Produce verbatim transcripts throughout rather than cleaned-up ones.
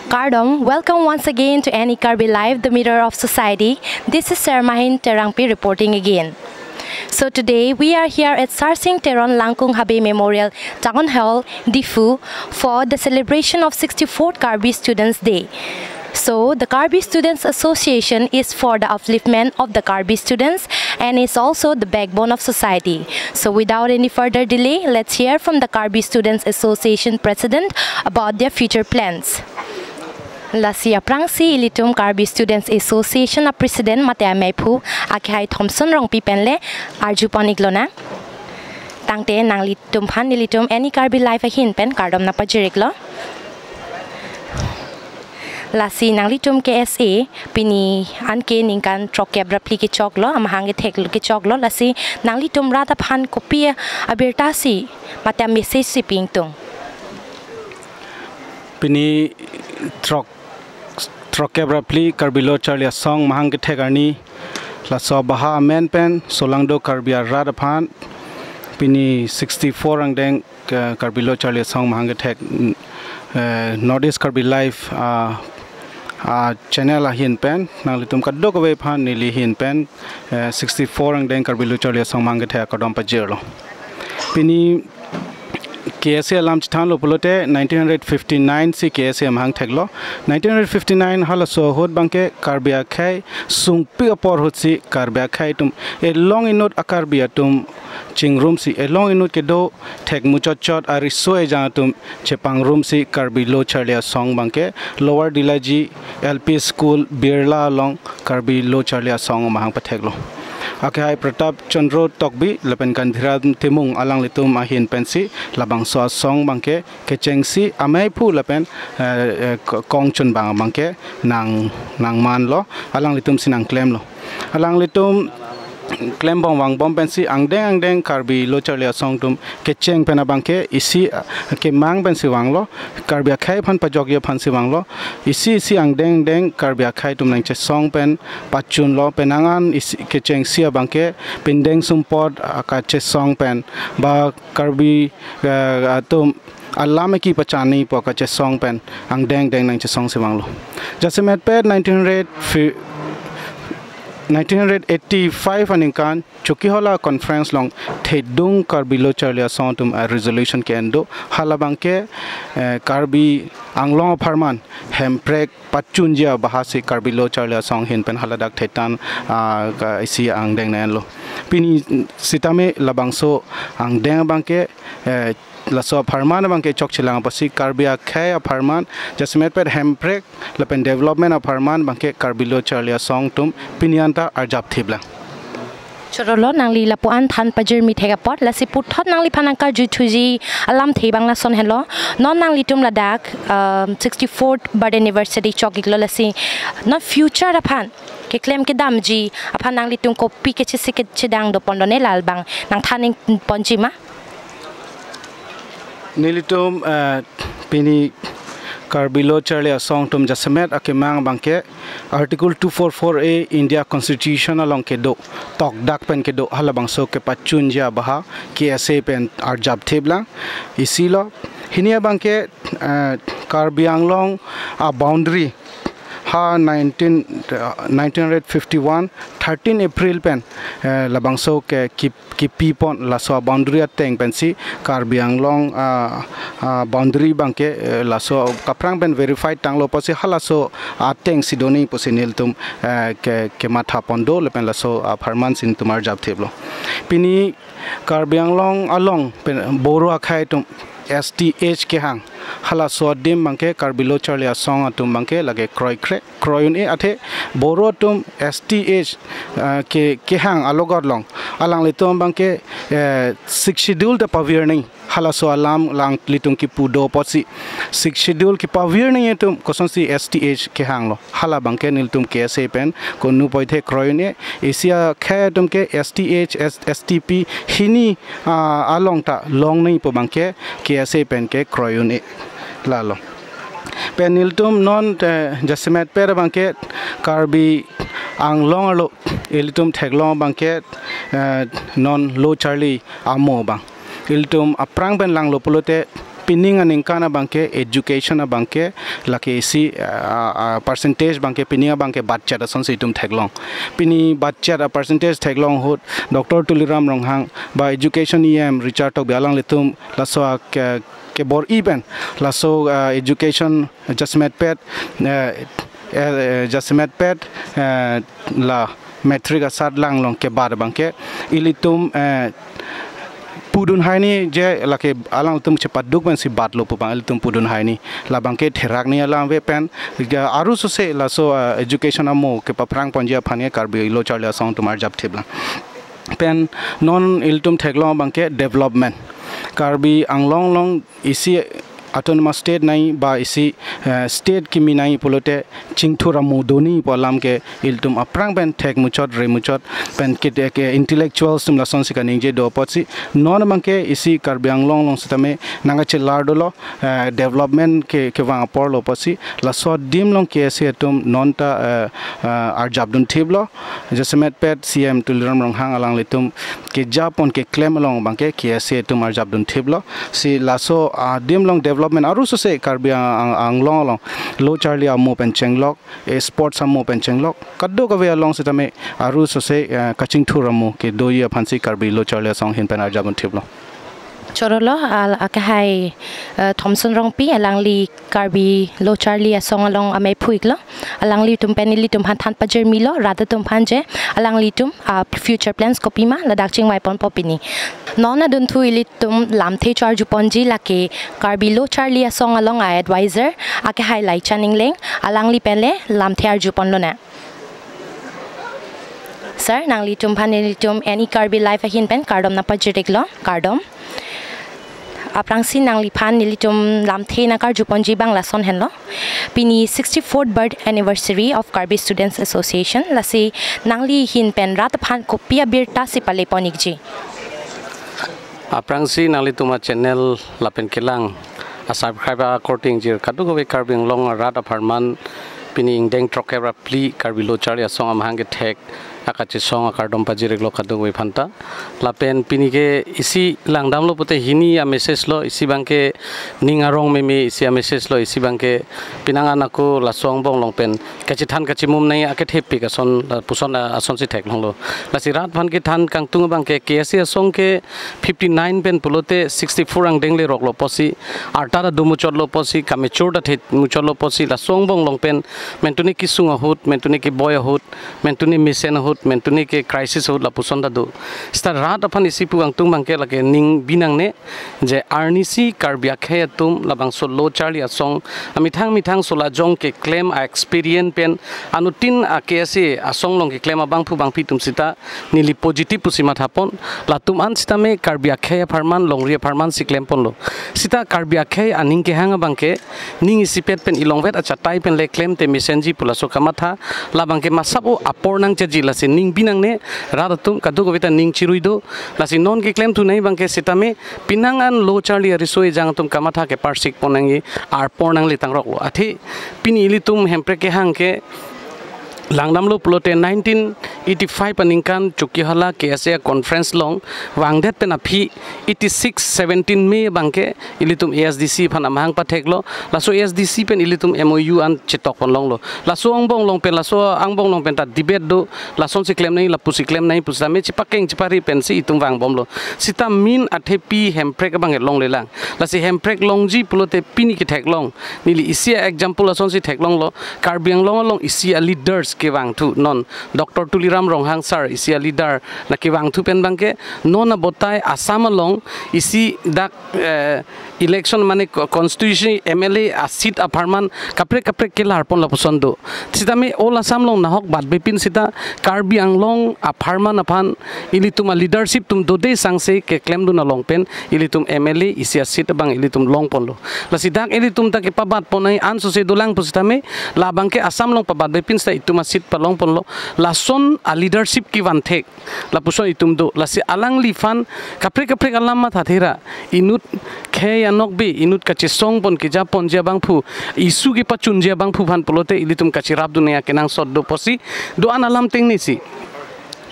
Kardom, welcome once again to Any Karbi Live, the mirror of society. This is Sarmahin Terangpi reporting again. So today we are here at Sarsing Teron Langkung Habe Memorial Town Hall, Diphu, for the celebration of sixty-fourth Karbi Students' Day. So the Karbi Students Association is for the upliftment of the Karbi students and is also the backbone of society. So without any further delay, let's hear from the Karbi Students Association president about their future plans. Lasi aphrangsi ilitum Karbi Students Association a president mate ameiphu akehai Thomson Rongpi pen le arjupon iklonang. Tangte nanglitum aphan nelitum Any Karbi Live ahin pen kardom nangpajir iklo. Lasi nanglitum K S A pini anke ningkan throkkep ra phli kechoklo, amahang kethek kechoklo, lasi nanglitum rat aphan kopi abirta si mate message si pi ingtung? Pini throk throkkep ra phli Karbi Lo Charli Asong mahang kethek arni, laso abaha amen pen solangdo Karbi arat aphan pini sixty-four angdeng, eh, Karbi Lo Charli Asong mahang kethek, eh, North East Karbi Live, ah, ah, channel ahin pen nanglitum kadokave aphan neli ahin pen, eh, sixty-four angdeng Karbi Lo Charli Asong mahang kethek akardom pajirlo. Pini K S A alam chethanlo pulote nineteen hundred fifty-nine si K S A mahang theklo. Nineteen hundred fifty-nine halaso ahut abangke Karbi akhei sungpik apor ahut si Karbi akhei atum elong inut a-Karbi atum chingrum si elong inut kedo thekmuchotchot ariso ejang atum chepangrum si Karbi Lo Charli Asong abangke Lower Dilaji L P School Birla along Karbi Lo Charli Asong mahang patheklo. Akehai Pratap Chandra Tokbi lapen Gandhiram Timung alanglitum ahin pensi labangso asong abangke kechengsi ameiphu lapen, eh, eh, k-, kongchun abang abangke nang, nangmanlo, alanglitum si nangklemlo. Alanglitum klembom vangbom pensi angdeng angdeng Karbi Lo Charli Asong atum kecheng pen abangke isi, ah, kemang pensi vanglo, Karbi akhei aphan pajokji aphansi vanglo, isi isi angdeng angdeng Karbi akhei atum nangchesong pen pachunlo, penang an isi kechengsi abangke pindeng sumpot, ah, kachesong pen ba Karbi, eh, atum alam eki pachani pu kachesong pen angdeng angdeng nangchesong si vanglo. Jasemet pen nineteen hundred fi-, nineteen hundred eighty-five aningkan Chokihola Conference along Thedung Karbi Lo Charli Asong atum a-resolution ke-en do, hala abangke, eh, Karbi Anglong apharman hemprek pachunji abaha si Karbi Lo Charli Asong ahin pen haladak thetan, ah, ka isi angdeng nang-enlo. Pini sitame labangso angdeng abangke, eh, laso apharman abangke chokchelang apotsi Karbi akhei apharman, jasemet pen hemprek lapen development apharman abangke Karbi Lo Charli Asong atum pini anta arjap thiplang. Chorolo, nangli lapu-an than pajirmi thek apot, lasi puthot nangliphan nangkarju thuji alamthe abang lason henlo. Non nanglitum ladak, um, sixty-fourth birth anniversary chok iklo, lasi non future aphan keklem kedamji aphan nanglitum kopi kechesi kechedang dopon do ne, la abang nangthan ingponji ma? Nelitum, eh, pini Karbi Lo Charli Asong atum jasemet akemang abangke Article two four four A India Constitution along kedo, tokdak pen kedo, halabangso kepachunji abaha K S A pen arjap thiplang. Isilo, hini abangke, eh, Karbi Anglong a-boundary ha nineteen, uh, nineteen hundred fifty-one, thirteen April pen, eh, labangso ke kip-, kipipon, laso boundary ateng pensi Karbi Anglong, ah, ah, boundary abangke, eh, laso kaprang pen verified tanglo apotsi halaso ateng si do nangji pusi nelitum, eh, ke, kematha pon do lapen laso apharman si nelitum arjap thiplo. Pini Karbi Anglong along pen Boro akhei atum S T H kehang, halaso adim abangke Karbi Lo Charli Asong atum abangke lake kroikre, kroi un-e, athe Boro atum S T H, ah, ke, kehang alogot along alanglitum abangke, eh, Sixth Schedule ta pavir nangji, halaso alam alanglitum kipu do apotsi Sixth Schedule kepavir nangji atum kosonsi S T H kehanglo. Hala abangke nelitum K S A pen konu poithe kroi un-e, isi akhei atum ke S T H, S-, S T P hini, ah, along ta long nangji pu abangke K S A pen ke kroi un-e. Lalo. Pen nelitum non, eh, jasemet pen abangke Karbi Anglong arlo ilitum theklong abangke, eh, non Lo Charli Amo abang. Ilitum aphrang pen langlo pulote pining aningkan abangke education abangke lake isi, ah, ah, percentage abangke pining abangke batchet asonsi itum theklong. Pini batchet a-percentage theklong ahut Doctor Tuliram Ronghang ba education E M Richard Tokbi alanglitum laso a ke, kebor-i pen laso, ah, education jasemetpet, eh, eh, jasemetpet, eh, la matric asatlang along kebat abangke ilitum, eh, pudun haini je lake alangtum chepaduk pensi batlo pu abang ilitum pudun haini. Labangke therak ni alam ave pen, ja, aru sose laso, eh, education amo kepaphrang ponji aphan ke Karbi Lo Charli Asong atum arjap thip lang. Pen non ilitum theklong abangke development. Karbi Anglong along isi autonomous state nangji ba isi, eh, state kimi nangji pulote chingthur amo do nangji pu alam ke ilitum aphrang pen thek muchot re muchot pen kit ke intellectuals atum lasonsi kaningje do apotsi non abangke isi Karbi Anglong along sitame nangkachelar dolo, eh, development ke kevang apor lo apotsi laso adim along K S A atum non ta, eh, eh, arjap dun thiplo. Jasemetpet C M Tuliram Ronghang alanglitum kejapon keklem along abangke K S A atum arjap dun thiplo. Si laso adim along development aru sose Karbi Ang-, Ang-, Anglong along Lo Charli amo pen chenglok, eh, sports amo pen chenglok, kadokave along sitame aru sose, eh, kachingthur amo kedoji aphansi Karbi Lo Charli Asong ahin pen arjap dun thiplo. Chorolo, al-, akehai, eh, Thomson Rongpi, alangli Karbi Lo Charli Asong along amei phuiklo. Alanglitum pen ilitum aphan than pajirmilo, rat atum aphan je, alanglitum, ah, future plans kopima, ladak chingvai ponpo pini. Non adunthu ilitum lamthe cho-arju ponji lake Karbi Lo Charli Asong along a-advisor, akehai Laichan Engleng, alangli pen le lamthe arju ponlonang. Sir, nanglitum aphan nelitum N E Karbi Live ahin pen kardom nangpajir-iklo, kardom. Aphrangsi nangliphan nelitum lamthe nangkarju ponji abang lason henlo. Pini sixty-fourth birth anniversary of Karbi Students Association. Lasi nangli ahin pen rat aphan kopi abirta si pale pon-ikji? Aphrangsi nanglitum a-channel lapen kelang a-subscribe akorte ingjir kadokave Karbi Anglong arat apharman pini ingdeng throkkep ra phli Karbi Lo Charli Asong amahang kethek akachesong akardom pajir-iklo kadokave aphanta. Lapen pini ke isi langdamlo pute hini a-message lo, isi abangke ning arong meme isi a-message lo, isi abangke penang an ako laso angbong along pen kachethan kachimum nangji akethepi ason, lapuson a-, asonsi theklonglo. Lasi rat aphan kethan kangtung abangke K S A Asong ke fifty-nine pen pulote sixty-four angdeng leroklo apotsi, arta ta do muchotlo apotsi, kamature ta the muchotlo apotsi, laso angbong along pen mentune kesung ahut, mentune keboi ahut, mentune mesen ahut, mentune ke crisis ahut lapuson ta do. Seta rat aphan isi pu kangtung abangke lake ning binangne, je arnisi Karbi akhei atum labangso Lo Charli Asong amethang methang solajong keklem a-experience pen anuttin a-K S A asong along keklem abangphu bangphi atum seta neli positive pusi mathapon, latum an sitame Karbi akhei apharman, longri apharman si klemponlo. Seta Karbi akhei aning kehang abangke ning isipet pen ilongvet achatai pen le klemte mesenji pu laso kamatha, labangke masap o apor nangcheji, lasi ning binangne, rat atum kadokave ta ning chirui do, lasi non keklem thunei abangke sitame penang an Lo Charli ariso ejang atum kamatha keparsik pon nangji apor nangle tangroklo. Athe pini ilitum Hemprek kehang ke langdamlo pulote nineteen eighty-five aningkan Chokihola K S A conference along vangdet pen aphi eighty-six seventeen May abangke ilitum A S D C aphan amahang patheklo, laso A S D C pen ilitum M O U an chetok ponlonglo. Laso angbong along pen, laso angbong along pen ta debate do, lasonsi klem nangji, lapusi klem nangji pusitame chepakeng chepari pensi itum vangbomlo. Seta main athepi Hemprek abang longlelang. Lasi Hemprek longji pulote pini ketheklong, neli isi a-example asonsi theklonglo, Karbi Anglong along isi a-leaders kevangthu non, Doctor Tuliram Ronghang sir isi a-leader na kevangthu pen abangke non abotai Assam along isi dak, eh, election mane co-, constituency M L A a-seat apharman kaprek kaprek kelarpon lapuson do. Sitame all Assam along nahok batbepin seta Karbi Anglong apharman aphan ilitum a-leadership atum dode sangse keklemdun along pen ilitum M L A isi a-seat abang ilitum longponlo. Lasi dak ilitum ta kepabat ponnai ansose dolang pusitame, labangke Assam along pabatbepin seta itum a-seat palongponlo. Lason a-leadership kevan thek lapuson itum do. Lasi alangliphan kaprek kaprek alam mathathera, inut khei anokbe, inut kachesongpon kejaponji abangphu, issue kepachunji abangphu aphan pulote ilitum kacherapdun nangji akenangsot do pusi do-an alam tengnesi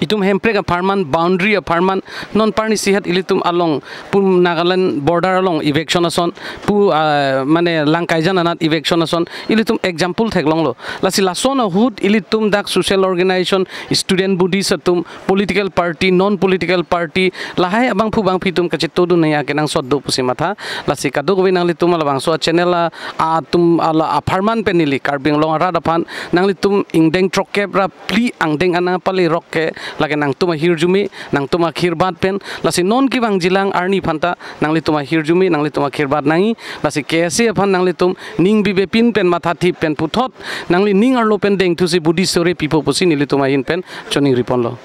itum Hemprek apharman, boundary apharman, non parni sihat ilitum along pum Nagaland border along eviction ason, pu, ah, mane Langkaijan anat eviction ason, ilitum example theklonglo. Lasi lason ahut ilitum dak social organization, student bodies atum, political party, non political party, lahai abangphu bangphi atum kachito dun nangji akenangsot do pusi matha. Lasi kadokave nanglitum labangso a channel a, atum ala apharman pen neli Karbi Anglong arat aphan nanglitum ingdeng throkkep ra phli angdeng anang pali rok ke lake nangtum ahirjume, nangtum akhirbat pen, lasi non kevangjilang arni aphanta nanglitum ahirjume, nanglitum akhirbat nangji, lasi K S A aphan nanglitum ning bibepin pen mathathip pen puthot, nangli ning arlo pen dengthusi budi sore pipo pusi nelitum ahin pen choningri ponlo.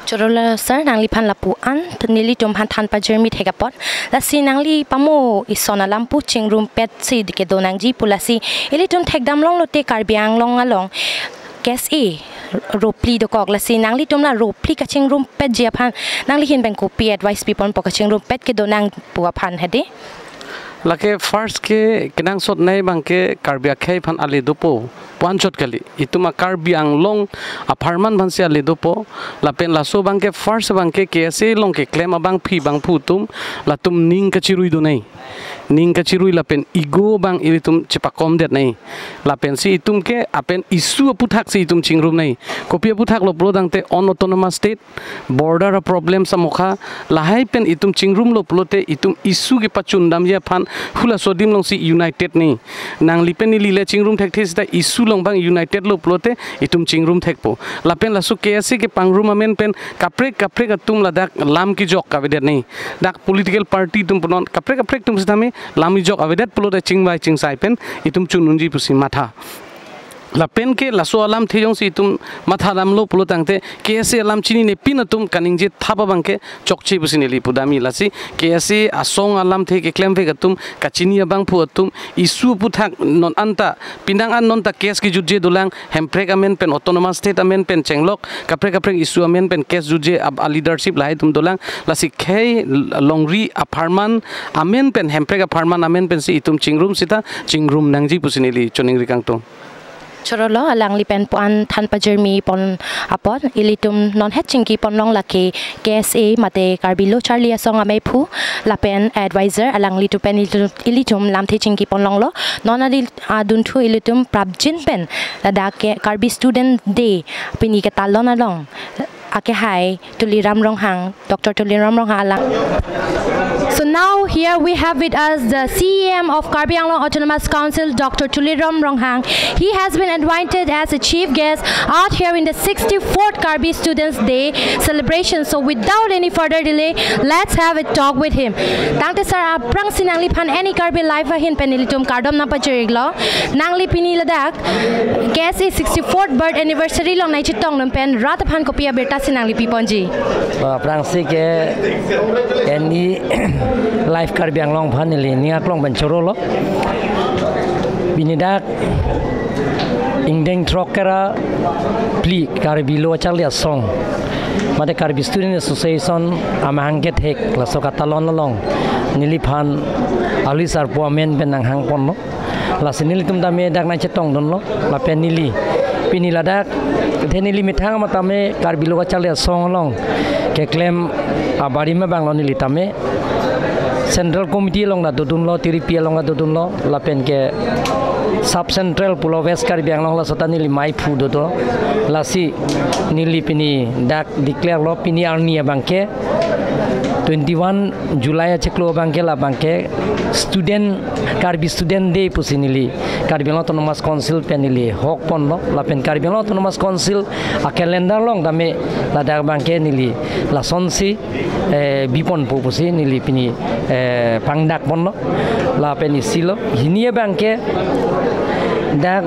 Choro lo sir, nangliphan lapu-an, nelitum aphan than pajirmi thek apot. Lasi nangli pamo ison alam pu chingrumpetsi kedo nangji pu lasi ilitum thekdam longlote Karbi Anglong along K S A ropli dokok, lasi nanglitum la ropli kachingrumpetji aphan nangli ahin pen kopi advice piponpo kachingrumpet kedo nang pu aphan hedi? Lake first ke kenangsot nei abangke Karbi akhei aphan ale dopo, pu-anchot kali. Itum a Karbi Anglong apharman aphansi ale dopo. Lapen laso abangke first abangke K S A along keklem abangphi bangphu atum, latum ning kachirui do nangji. Ning kachirui lapen ego abang ilitum chepakomdet nangji. Lapensi itum ke apen issue aputhaksi itum chingrum nangji. Kopi aputhak lo pulo tangte unautonomous state, border a problem samokha, lahai pen itum chingrumlo pulote itum issue kepachundamji aphan hula so adim alongsi united nangji. Nangli pen neli le chingrum thekthe seta issue along abang united lo pulote itum chingrum thekpo. Lapen laso K S A kepangrum amen pen kaprek kaprek atum ladak lam kejok kavedet nangji. Dak political party atum punon kaprek kaprek atum sitame lam kejok avedet pulote chingvai chingsai pen itum chun unji pusi matha. Lapen ke laso alamthe jongsi itum mathadamlo pulo tangte K S A alam chininepin atum kaningje thap abangke chokche pusi neli pudamji. Lasi K S A asong alamthe keklemvek atum, kachini abangphu atum, issue aputhak non anta pinang an non ta case kejutje dolang, Hemprek amen pen, autonomous state amen pen chenglok, kaprek kaprek issue amen pen case jutje ab a leadership lahai atum dolang. Lasi khei longri apharman amen pen, Hemprek apharman amen pensi itum chingrum seta chingrum nangji pusi neli choningri kangtung. Choro lo, alangli pen pu-an than pajirmi pon apot, ilitum non het chingki ponlong lake K S A mate Karbi Lo Charli Asong ameiphu lapen advisor, alanglitum pen ilitum, ilitum lamthe chingki ponlonglo. Non adi adunthu ilitum prapjin pen ladak ke Karbi Student Day pini ketalon along akehai Tuliram Ronghang, Doctor Tuliram Ronghang alang. So now here we have with us the C E M of Karbi Anglong Autonomous Council, Doctor Tuliram Ronghang. He has been invited as a chief guest out here in the sixty-fourth Karbi Students' Day celebration. So without any further delay, let's have a talk with him. Tangte sir, aphrangsi nangliphan Any Karbi Live ahin pen ilitum kardom nangpachiriklo. Nangli pini ladak K S A sixty-fourth birth anniversary along nangchetongdun pen rat aphan kopi abirta si nangli piponji? Ba, aphrangsi ke Any Live Karbi Anglong aphan neli ning aklong pen choro lo. Pini dak ingdeng throkkep ra phli Karbi Lo Charli Asong mate Karbi Student Association amahang kethek laso katalon along neliphan alis arpu amen pen nanghang ponlo. Lasi nelitum tame dak nangchetongdunlo, lapen neli pini ladak, athe neli methang ma tame Karbi Lo Charli Asong along keklem abarim abanglo neli tame. Central Committee along ta dodunlo, tiripi along ta dodunlo, lapen ke Sub Central pulo West Karbi Anglong laso ta neli maiphu dodo. Lasi neli pini dak declare lo, pini arni abangke twenty-one July achiklo abangke labangke student, Karbi Student Day pusi neli Karbi Anglong Autonomous Council pen neli hok ponlo, lapen Karbi Anglong Autonomous Council a calendar along tame ladak abangke neli lasonsi, eh, biponpo pusi neli pini, eh, pangdak ponlo. Lapen isi lo, hini abangke dak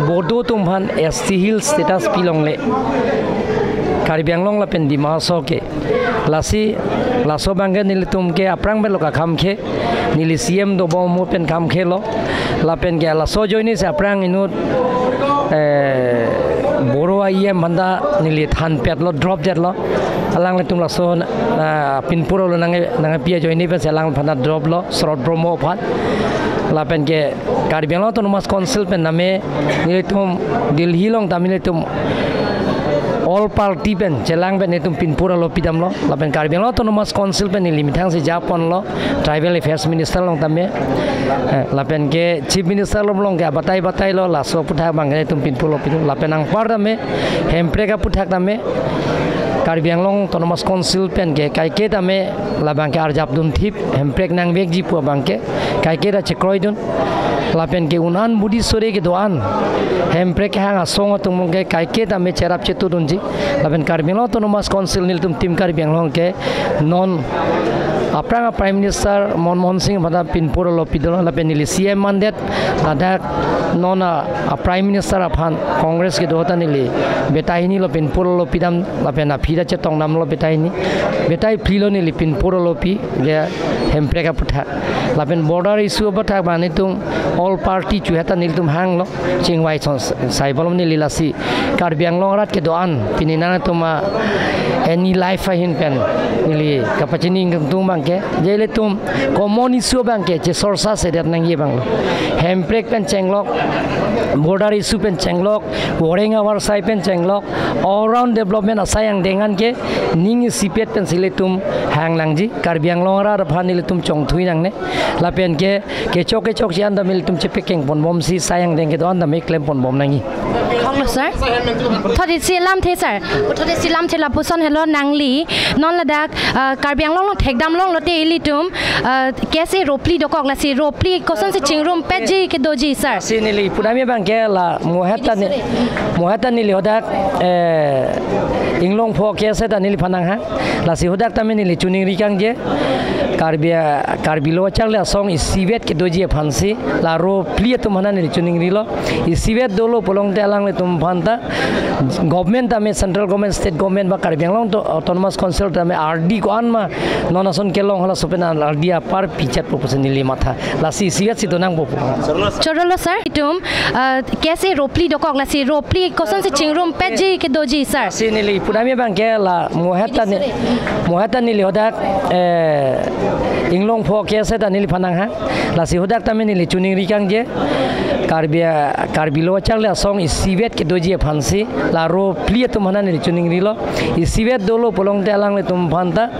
Bodo atum aphan S T Hill status pilongle Karbi Anglong lapen Dima Hasao ke. Lasi laso abangke nelitum ke aphrang pen lo kakham ke, neli C M dobom ahut pen kham ke lo. Lapen ke laso ajoine si aphrang inut, eh, Boro a E M aphan ta neli thanpetlo, drop detlo. Alanglitum laso, ah, pinpur lo nang, nangpi ajoine pensi alangphan ta drop lo, Srot Brahma aphan. Lapen ke Karbi Anglong Autonomous Council pen tame nelitum Delhi along tame nelitum all party pen chelang pen netum pinpur alopi damlo, lapen Karbi Anglong Autonomous Council pen neli methang si japonlo Tribal Affairs Minister along tame. Eh, lapen ke Chief Minister along ke abatai batailo, laso aphuthak abang ke netum pinpur alopi dun. Lapen anpar tame, hemprek aphuthak tame, Karbi Anglong Autonomous Council pen ke kaike tame labang ke arjap dunthip, hemprek nangvekji pu abang ke kaike ta chekroidun. Lapen ke un-an budi sore kedo-an, hemprek kehang asong atum ke kaike tame cherap chetudunji. Lapen Karbi Anglong Autonomous Council nelitum Team Karbi Anglong ke non aphrang a Prime Minister Manmohan Singh aphan ta pinpur alopi dolo, lapen neli C M mandet ladak non a, a Prime Minister aphan Congress kedo ta neli beta hini lo pinpur alopi dam, lapen aphi ta chetong damlo beta hini. Beta phli lo neli pinpur alopi, ya, hemprek aphuthak. Lapen border issue aphuthak abang netum all party chu heta nelitum hanglo, chingvai son sai bolom neli lasi Karbi Anglong arat kedo-an, pini nangtum a any life ahin pen neli kapachini ingtung abang ke, je ilitum common issue abang ke chesorsa sedet nangji abang lo. Hemprek pen chenglok, border issue pen chenglok, voreng avarsai pen chenglok, all round development asai angdeng an ke ning isipet pensi ilitum hang nangji. Karbi Anglong arat aphan ilitum chongthui nangne. Lapen ke kechok kechokche an tame ilitum chepekeng ponbomsi sai angdeng kedo-an tame klem ponbom nangji. Hello, sir. Thot isi lamthe, sir. Thot isi lamthe lapuson helo nangli. Non ladak, uh, Karbi Anglong along thekdam longlote ilitum, uh, case ro phli dokok, lasi ro phli kosonsi chingrumpetji kedoji, sir? Si neli pudamji abang ke la mo heta ni, mo heta neli hadak, eh, Inglongpho case ta neliphan nanghang. Lasi hadak tame neli choningri kangje, Karbi, Karbi lo charli asong isivet kedoji aphansi la ro phli atum aphan neli choningrilo. Isivet dolo pu longte alanglitum aphan ta government tame, central government, state government ba Karbi Anglong to Autonomous Council tame ardi ko-an ma non ason kelong, halaso pen ardi apar pichat pu pusi neli matha. Lasi isivet si donangpo pu. Chorolo, sir. Itum, uh, case ro phli dokok, lasi ro phli kosonsi chingrumpetji kedoji, sir? Si neli pudamji abang ke la mo heta ni, mo heta neli hadak, eh, Inglongpho case ta neliphan nanghang. Lasi hadak tame neli choningri kangje, Karbi, Karbi lo charli asong isivet kedoji aphansi la ro phli atum aphan neli choningrilo. Isivet dolo pu longte alanglitum aphan ta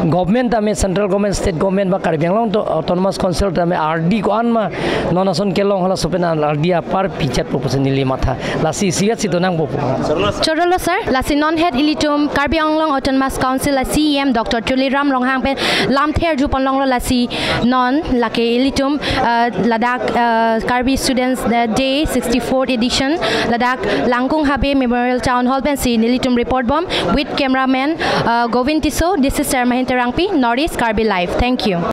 government tame, central government, state government ba Karbi Anglong to Autonomous Council tame ardi ko-an ma non ason kelong, halaso pen ardi apar pichat pu pusi neli matha. Lasi isivet si donangpo pu. Chorolo, sir. Lasi non het ilitum Karbi Anglong Autonomous Council a C E M Doctor Tuliram Ronghang pen lamthe arju ponlonglo, lasi non lake ilitum, uh, ladak, uh, Karbi Students, uh, Day sixty-fourth edition, ladak Langkung Habe Memorial Town Hall pensi nelitum report bom with cameraman, uh, Govin Tisso. This is Sarah Mahin Terangpi, North East Karbi Live. Thank you.